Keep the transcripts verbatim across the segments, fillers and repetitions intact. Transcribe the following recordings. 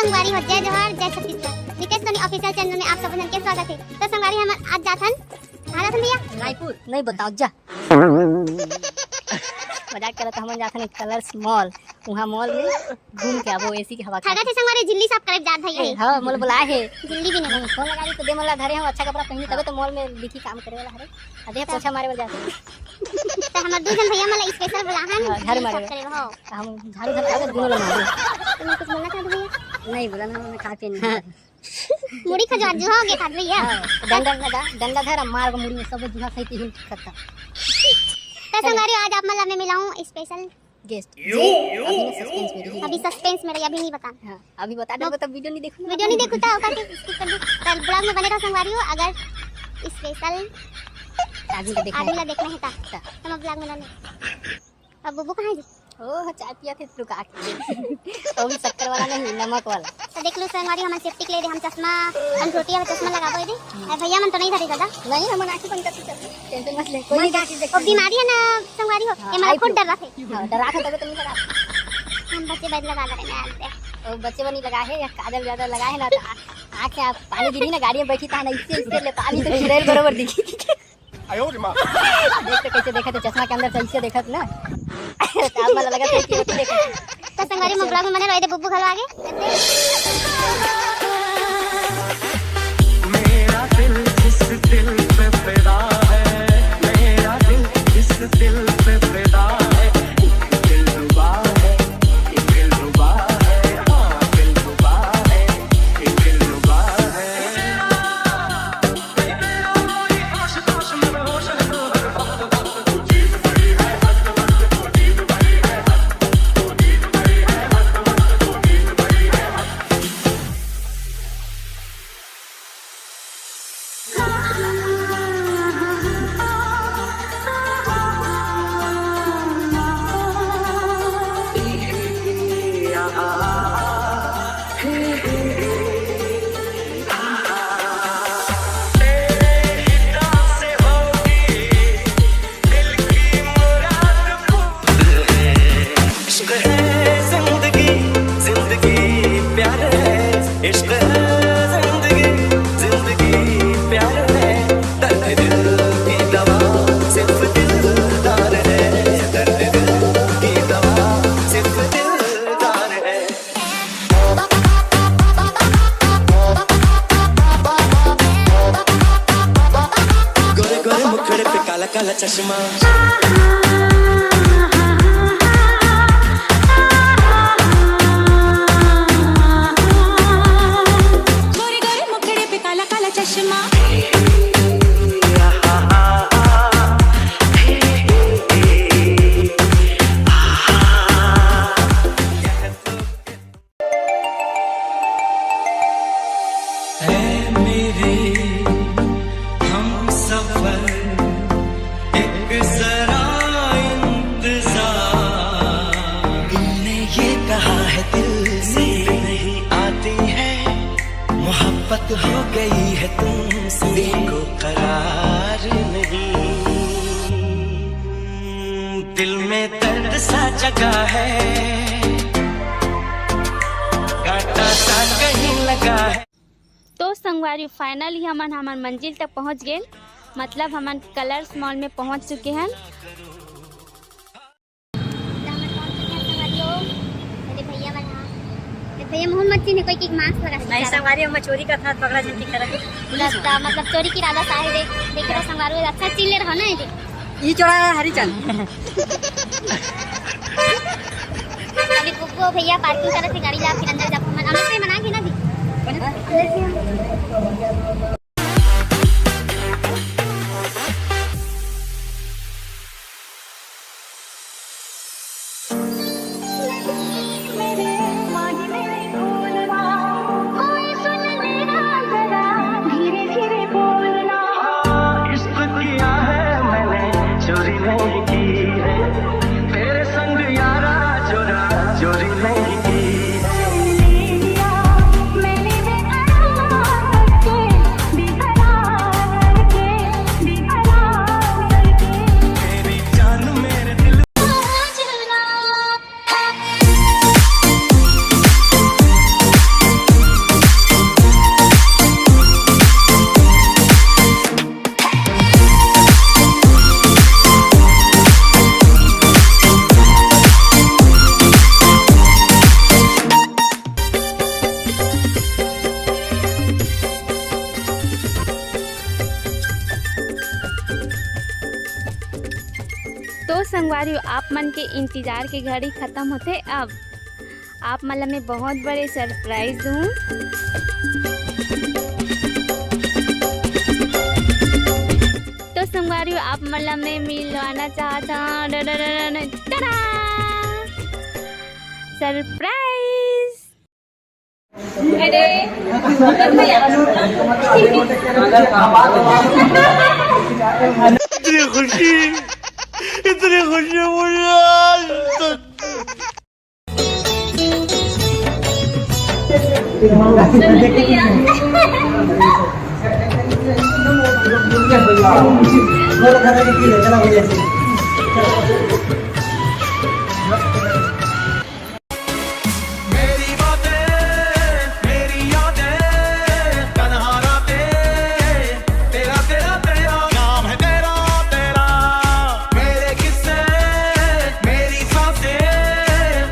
संगवारी हो, जय जोहार, जय छत्तीसगढ़। नितेश सोनी ऑफिशियल चैनल में आप सब जन के स्वागत है। तो संगवारी, हम आज जाथन, कहाँ जाथन भैया? रायपुर। नहीं बताओ, जा। मजाक करत, हमन जाथन एक कलर्स मॉल, वहाँ मॉल में घूम के आबो, एसी के हवा खा। थे संगवारी, झिल्ली साफ करे जात भैया। हाँ, मोला बुलाए हे। झिल्ली भी नहीं। हम्म, फोन लगा दी तो दे, मोला धरे हो, अच्छा कपड़ा पहनी, तबे तो मॉल में दिखी काम करे वाला हरे। अरे, पोछा मारे बर जाथे। तो हमर दू झन भैया मोला स्पेशल बुलाहन, हाँ, झाड़ू मारे। साफ करे हो। हम झाड़ू धर के दोनों ला मारे। तुम कुछ बोलना चाहते भैया? नहीं बोला ना, मैं खा के नहीं। मुड़ी खजवार जुहा हो गया था भैया। हाँ, डंडा, डंडा, डंडा धर, मार को मुड़ी में सब जुहा सही तीन खत्म। तो संगवारी, आज आप मन ला मैं मिलाऊं स्पेशल गेस्ट। अभी सस्पेंस में रही। अभी सस्पेंस में रही, अभी नहीं बताना। हाँ, अभी बता दो, तब वीडियो नहीं देखूंगा। वीडियो नहीं देखूं तो ओकर के स्किप कर दो। तो ब्लॉग में बने रहो संगवारी हो, अगर स्पेशल आदमी को देखना आदमी है। ला देखना है ता। ता। तो ब्लॉग में रहने। अब बुबू कहाँ है जी? ओह, चाय पिया थे लुका के। वो भी शक्कर वाला नहीं, नमक वाला। तो देख लो संगवारी, हमन सेफ्टी के लिए दे, हम चश्मा, हम छोटी वाला चश्मा लगाबो दे। अरे भैया मन तो नहीं धरे दादा। नहीं, हमन आँखी बंद करके चलते। टेंशन मत ले, कोई नहीं। वो बीमारी है ना संगवारी हो, हाँ, ये मला खुद डर रहा थे। हाँ, डरा था तबे तो नहीं लगा। हम बच्चे बैठ लगा दे रहे हैं। वो बच्चे बनी लगा है या काजल ज्यादा लगा है ना, तो आ-, आँख से आप पानी गिरी ना, गाड़ी में बैठी था ना, इससे, इससे ले पानी तो गिरे बरोबर दिखी। आयो रे माँ। देख तो कैसे देखत है, चश्मा के अंदर से ऐसे देखत ना। तो आप मला लगा था कि ऐसे देखत। तो संगवारी, मोर ब्लॉग में बने रहो, ये दे बुब्बू घलो आगे। मेरा दिल जिस दिल पे फिदा है, मेरा दिल जिस दिल पे फिदा है, दिलरुबा है, दिलरुबा है, हाँ, दिलरुबा है, दिलरुबा है। इश्क है जिंदगी, जिंदगी प्यार है, इश्क है जिंदगी, जिंदगी प्यार है, दर्द दिल की दवा सिर्फ दिलदार है, दर्द दिल की दवा सिर्फ दिलदार है। गोरे गोरे मुखड़े पे काला काला चश्मा। गोरे गोरे मुखड़े पे काला काला चश्मा। ऐ मेरे हमसफर, एक जरा इंतजार। दिल ने ये कहा है दिल से, नहीं आती है, मोहब्बत हो गई है तुमसे, दिल को करार नहीं। दिल में दर्द सा जगा है, कांटा सा कहीं लगा है। तो संगवारी, फाइनली हमन हमर मंजिल तक पहुंच गेन, मतलब हमन कलर्स मॉल में पहुंच चुके हन। तो हमन पहुंच चुके हन संगवारी हो। अरे भैया मन हा, अरे भैया मुंह मत चीन्हे, कोई की मास्क लगा नहीं, संगवारी, हम चोरी का था, पकड़ा झन की तरह। मतलब चोरी की इरादा से आए, देख, देख रहा संगवारी, अच्छा चिल्ले रहो ना, ये देख। ई चोरा है हरिचंद। अभी बुब्बू भैया पार्किंग करत हे गाड़ी ला, फिर अंदर जाबो। मन अंदर से मना के ना भी। अंदर से हम इश्क किया है मैंने, चोरी नहीं की है। तेरे संग यारा चोरा, चोरी नहीं की। संगवारी हो, आप मन के इंतजार के घड़ी खत्म होथे अब। आप मन ला मैं बहुत बड़े सरप्राइज दूँ। तो संगवारी हो, आप मन ला मैं मिलवाना चाहत हूँ। डडडडन, टडा! सरप्राइज। अरे, इतनी खुशी, इतनी खुशी मुझे आज तक। मेरी बातें, मेरी यादें, तन्हा रातें, तेरा, तेरा, तेरा, नाम है तेरा, तेरा। मेरे किस्से, मेरी सांसें,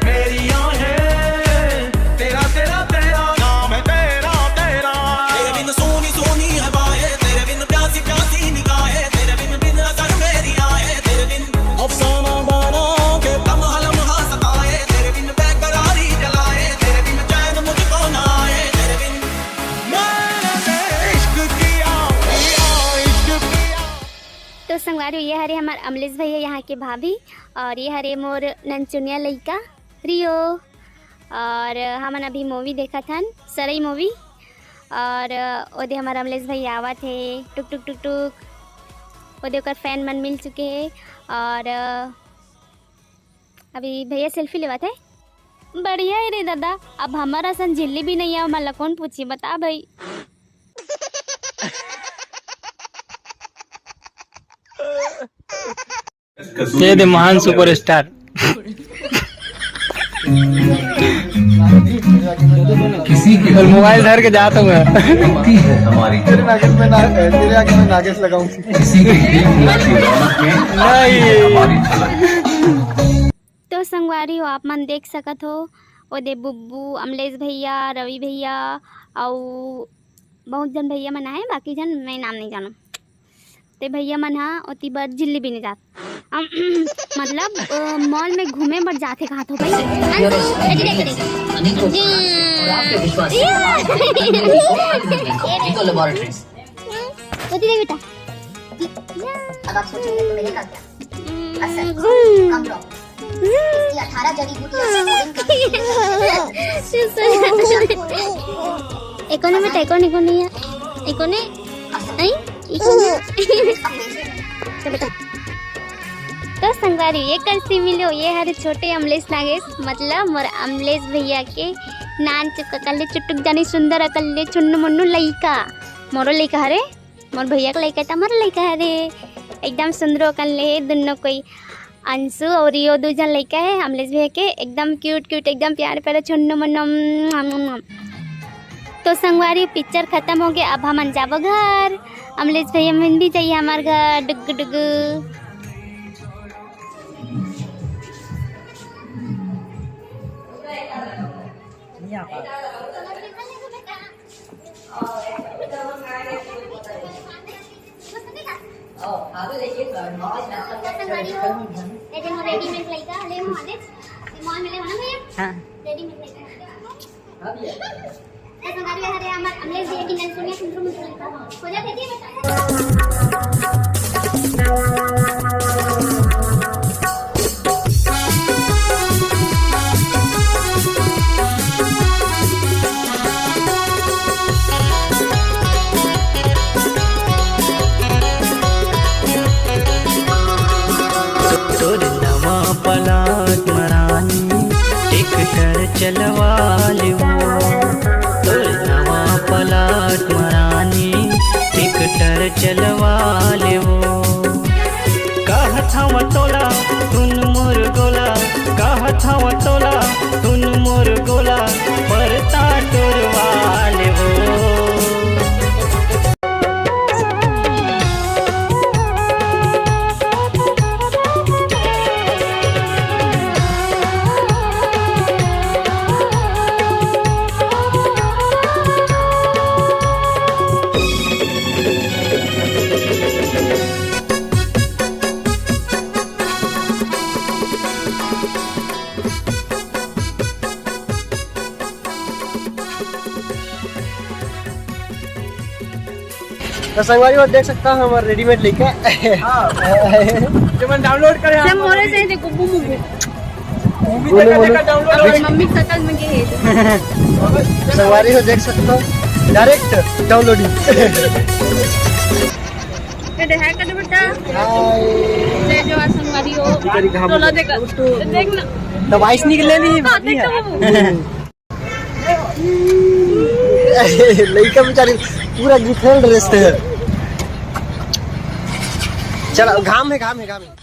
मेरी आहें, तेरा, तेरा, तेरा, नाम है तेरा, तेरा। तेरे बिन सूनी, सूनी हवाएं, तेरे बिन प्यासी, प्यासी निगाहें, तेरे बिन, बिन असर मेरी आए, तेरे बिन अफसाना बना के लम्हा, लम्हा सताए, तेरे बिन बेकरारी जलाए, तेरे बिन चैन मुझको ना आए, तेरे बिन मैंने इश्क किया, किया, इश्क किया। तो संगवारी, ये हरे हमार अमलेश भैया, यहाँ के भाभी, और ये हरे मोर ननचुनिया लइका रियो। और हमन अभी मूवी देखत हन, सरई मूवी। और ओदे हमर अमलेश भैया आवत हे, टुक टुक टुक टुक। ओदे ओकर फैन मन मिल चुके हे। और अभी भैया सेल्फी लेवत हे। बढ़िया हे रे दादा, अब हमर असन झिल्ली भी नहीं है, हमन ला कौन पूछी, बता भाई। ये दे महान सुपरस्टार। किसी की और मोबाइल धर के जाता हूँ मैं। गलती है हमारी। तेरे नागेश में ना-, तेरे आगे मैं नागेश लगाऊंगी। किसी की दिल खुला की रौनक में नहीं। हमारी झलक। तो संगवारी हो, आप मन देख सकत हो, ओदे बुब्बू, अमलेश भैया, रवि भैया, अउ बहुत जन भैया मन आए, बाकी जन मैं नाम नहीं जानूँ। ते भैया मन हा ओती बर झिल्ली बीने जात। अम, मतलब, अ, मॉल में घूमे बर जाथे कहा थो भाई। अंशु, ये देख, ये देख। अनेकों जी। और आपके विश्वास ये। देखो, देखो लैबोरेटरीज। ओती देख बेटा। अब आप सोचेंगे तो मिलेगा क्या? हम्म। असर, कम रॉक। इसकी अठारह जड़ी बूटियां से एको ने बेटा, एको ने, एको ने, एको ने, आई, एको ने। तो बेटा, तो संगवारी, ये कइसे मिलो, ये हरे छोटे अमलेश नागेश, मतलब मोर अमलेश भैया के नान चुका कल्ले चुटुक जानी सुंदर अकल्ले चुन्नू मुन्नू लइका, मोरो लइका हरे, मोर भैया के लइका त मोर लइका हरे, एकदम सुंदर अकल्ले दुन्नो कोई। अंशु और यो दू झन लइका हे अमलेश भैया के, एकदम क्यूट क्यूट, एकदम प्यारे प्यारे छुन्नू मुन्नू। तो संगवारी, पिक्चर खत्म हो गया, अब हमन जाबो घर। अमलेश भैया मन भी जाइए हमार घर, डुग डुग। संगवारी हो, ये जो रेडीमेड लइका ले हमारे मॉल में ले हो ना भैया? हाँ। रेडीमेड लइका। तो संगवारी, हरे हमार अमलेश जी की ननचुनिया सुंदर मुंदर लइका। हो जाते जी बेटा। तोर नवा प्लाट म रानी, ट्रैक्टर चलवा लेवो। तोर नवा प्लाट म रानी, ट्रैक्टर चलवा लेवो। कहत हव तोला सुन मोर गोला, कहत हव तोला सुन मोर गोला, परता टोरवा लेवो। तो संगवारी हो, देख सकता हो हमारा रेडीमेड लइका। हाँ। जो मन डाउनलोड करे, सब मोरे से देखो, बुबू। मूवी बोलो, देखा, बोलो। देखा, डाउनलोड और मम्मी की शकल में के है। संगवारी हो, देख सकता हो, डायरेक्ट डाउनलोडिंग। ये दे है कदे बेटा। हाय। ले जो आ संगवारी हो। तेरी घाम टोला देखा। देख ना। तो वॉइस निकले नहीं, हाँ, बाकी देख है। तो बाबू। लइका बेचारी पूरा डिफरेंट ड्रेस है। चलो, घाम है, घाम है, घाम है।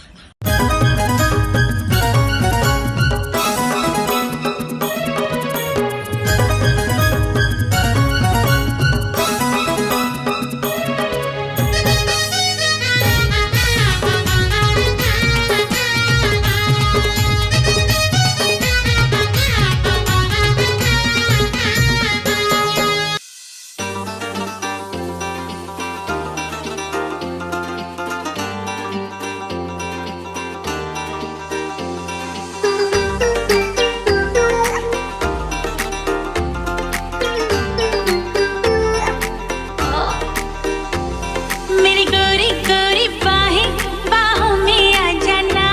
मेरी गोरी गोरी बाहें, बाहों में आ जाना।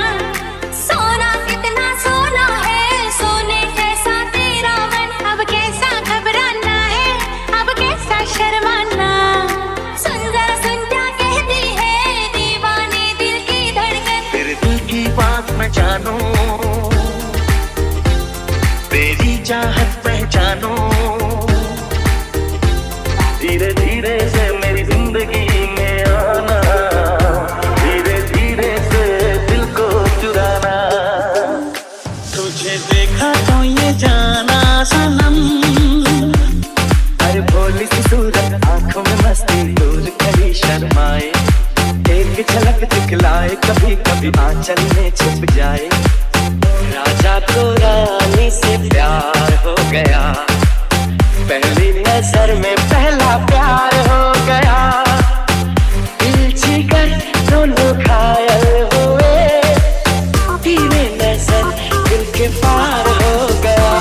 सोना कितना सोना है, सोने जैसा तेरा मन। अब कैसा घबराना है, अब कैसा शर्माना। सुन जा, सुन जा, कहती है दीवाने दिल की धड़कन। तेरे दिल की बात मैं जानू, तेरी चाहत पहचानू। धीरे धीरे से मेरी जिंदगी में आना, धीरे धीरे से दिल को चुराना। तुझे देखा तो ये जाना सनम, हर भोली सी सूरत, आंखों में मस्ती, दूर खड़ी शर्माए। एक झलक दिखलाए, कभी कभी आंचल में छुप जाए। राजा को रानी से प्यार हो गया, पहली नजर में पहला प्यार हो गया। दिल जिगर दोनों घायल हुए, तेरे नजर दिल के पार हो गया।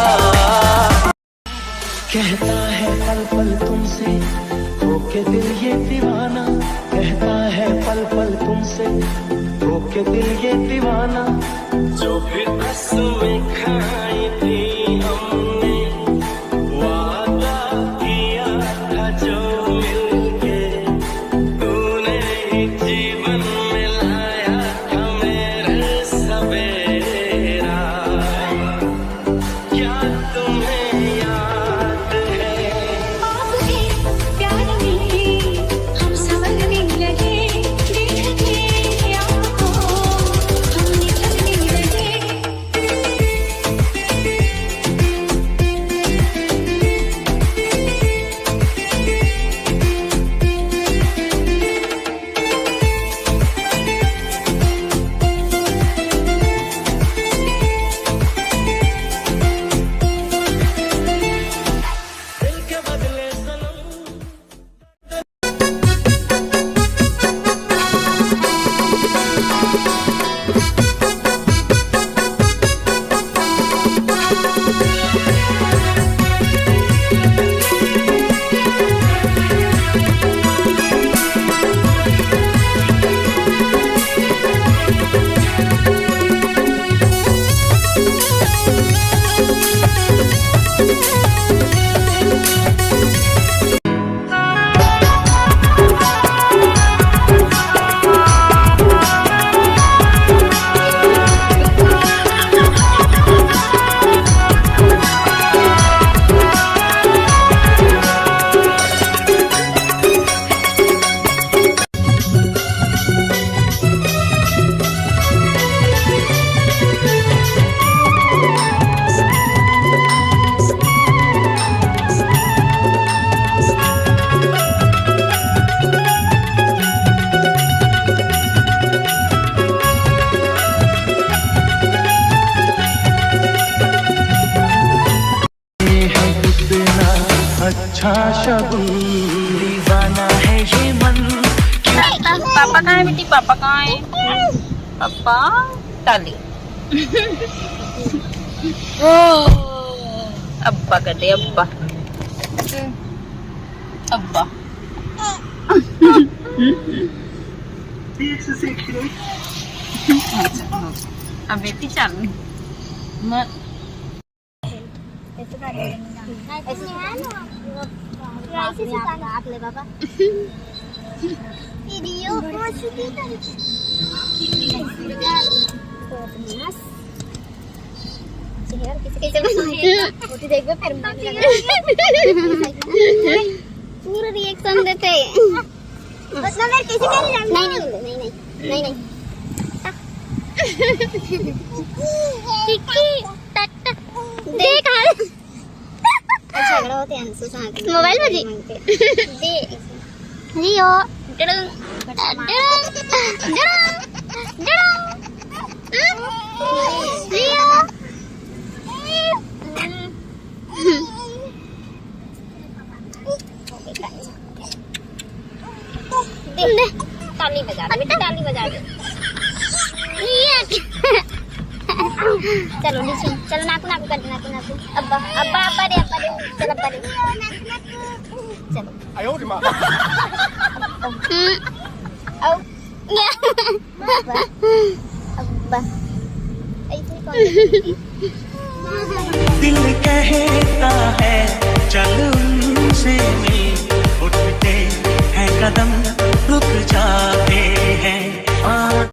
कहता है पल पल तुमसे, होके दिल ये दीवाना। कहता है पल पल तुमसे, होके दिल ये दीवाना। जो भी कसमें खाई थी हमने, वादा किया था जो मिलके, तूने ही जीवन में लाया था मेरे सवेरा। क्या तुम्हें याद है? आपके प्यार में हम संभलने लगे, देखते आपको हम निकलने लगे। अच्छा शगुन, दीवाना है ये मन। पापा कहाँ है बेटी? पापा कहाँ है? पापा ताली। ओ, अब्बा कहते, अब्बा। अब्बा। अबे ती चल। म- ऐसे सिखाने आप ले बाबा। वीडियो हो चुकी है। तो बदमाश। चेहरा किसी के फोटो देखबे फिर पूरा रिएक्शन देते। बस ना, मैं कैसे कर रहा हूँ? नहीं, नहीं, नहीं, नहीं, नहीं, नहीं। टिक्की, टट, देख हाल। झगड़ा होते हैं अंशु साथ में। मोबाइल में जी? मांगते। दे। लियो। डड़ंग, डड़ंग, डड़ंग, डड़ंग। लियो। दे, दे। ताली बजा दे, बेटा, ताली बजा दे। ये। चलो, नीचे। चलो, नाकू, नाकू कर दे, नाकू, नाकू। अब्बा, अब्बा, अब्बा दे, अब्बा दे। चल, अब्बा दे। चलो। हम्म। आओ। अब्बा। अब्बा। ऐसे कौन? दिल कहता है चल उनसे मिल, उठते हैं कदम।